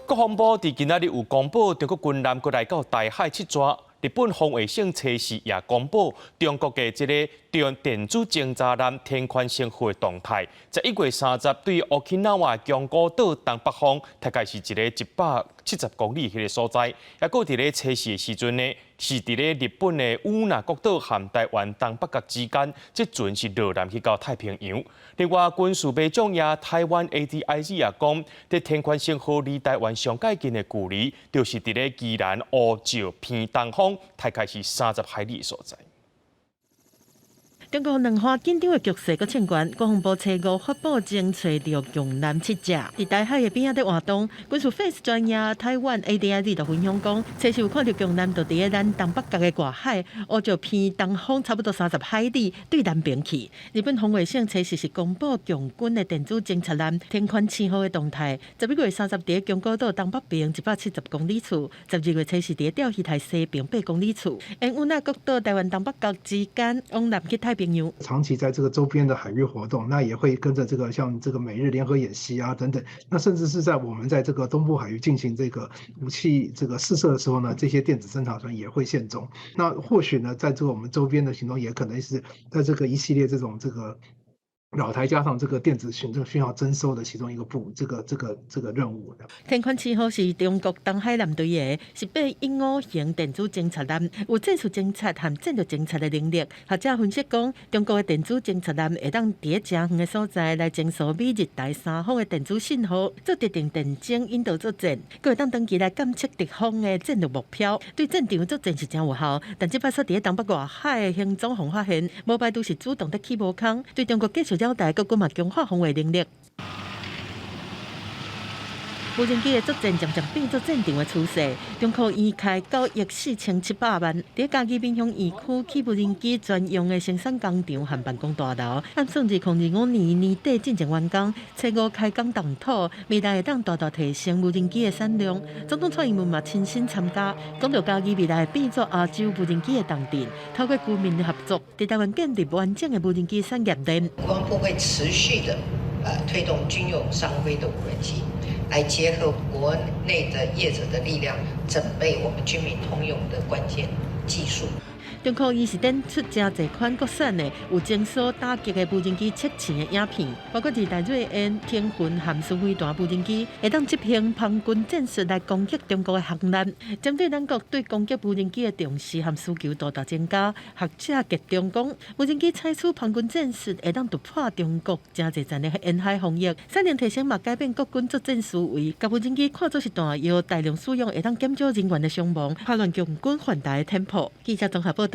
國防部佇今仔日有公布，中國軍艦閣來到台海佚逝。日本防衛省初四也公布中國的這個電電子偵察艦天寬星號的動態。11月30對沖拿瓦宮古島東北方，大概是一個170公里彼个所在。抑閣佇咧初四的時陣呢，是佇咧日本的與那國島和台灣東北角之間，這船是落艦去到太平洋。另外，軍事媒體也台灣 ADIZ 也講，佇天寬星號離台灣上蓋近的距離，就是佇咧宜蘭烏石鼻東方，大概是30海里的所在。中國兩岸緊張的局勢閣升懸，國防部初五發布偵測著共艦七隻，佇台海的邊仔佇活動。軍事粉絲專頁台灣 ADIZ 就分享講，初四有看著共艦就佇咧咱東北角的外海，烏石鼻東方差不多30海里對南邊去。日本防衛省初四是公布共軍的電子偵察艦天寬七號的動態，11月30佇宮古島東北邊170公里處，12月初四佇釣魚台西邊8公里處，沿與那國島台灣東北角之間往南去太平洋。長期在這個周邊的海域活動，那也會跟着這個像這個美日聯合演習啊等等，那甚至是在我們在這個東部海域進行這個武器這個試射的時候呢，這些電子偵察船也會現蹤。那或許呢，在這個我們周邊的行動，也可能是在這個一系列這種這個擾台加上這個電子訊這個訊號偵搜的其中一個部，這個任務。天寬七號是中國東海艦隊的，是815型電子偵察艦，有戰術偵察和戰略偵察的能力。學者分析講，中國的電子偵察艦會當佇誠遠的所在來偵搜美日台三方的電子信號，做特定電偵引導作戰，閣會當長期來監測敵方的戰略目標，對戰場作戰是誠有效。但這擺煞佇咧東北外海的行蹤予發現，無排除是主動佇起無空，對中國繼續擾台，閣閣嘛強化防衛能力。無人機的作戰漸漸變做戰場的趨勢。中科院開9億4700萬，佇嘉義民雄園區起無人機專用的生產工廠和辦公大樓，按算2025年年底進前完工，初五開工動土，未來會當大大提升無人機的產量。總統蔡英文嘛親身參加，講著嘉義未來會變做亞洲無人機的重鎮，透過軍民的合作，佇台灣建立完整的無人機產業鏈。國防部會持續的推動軍用商規的無人機，來結合國內的業者的力量，準備我們軍民通用的關鍵技術。中科院是展出誠濟款國產的有偵搜打擊的無人機測試的影片，包括二代睿雁、騰雲和巡飛彈無人機，會當執行空軍戰術來攻擊中國的航艦。針對兩國對攻擊無人機的重視和需求大大增加，學者集中講，無人機採取空軍戰術會當突破中國誠濟層的沿海防禦，產能提升嘛改變國軍作戰思維，共無人機看作是彈藥，大量使用會當減少人員的傷亡，打亂共軍反台的tempo。記者綜合報道。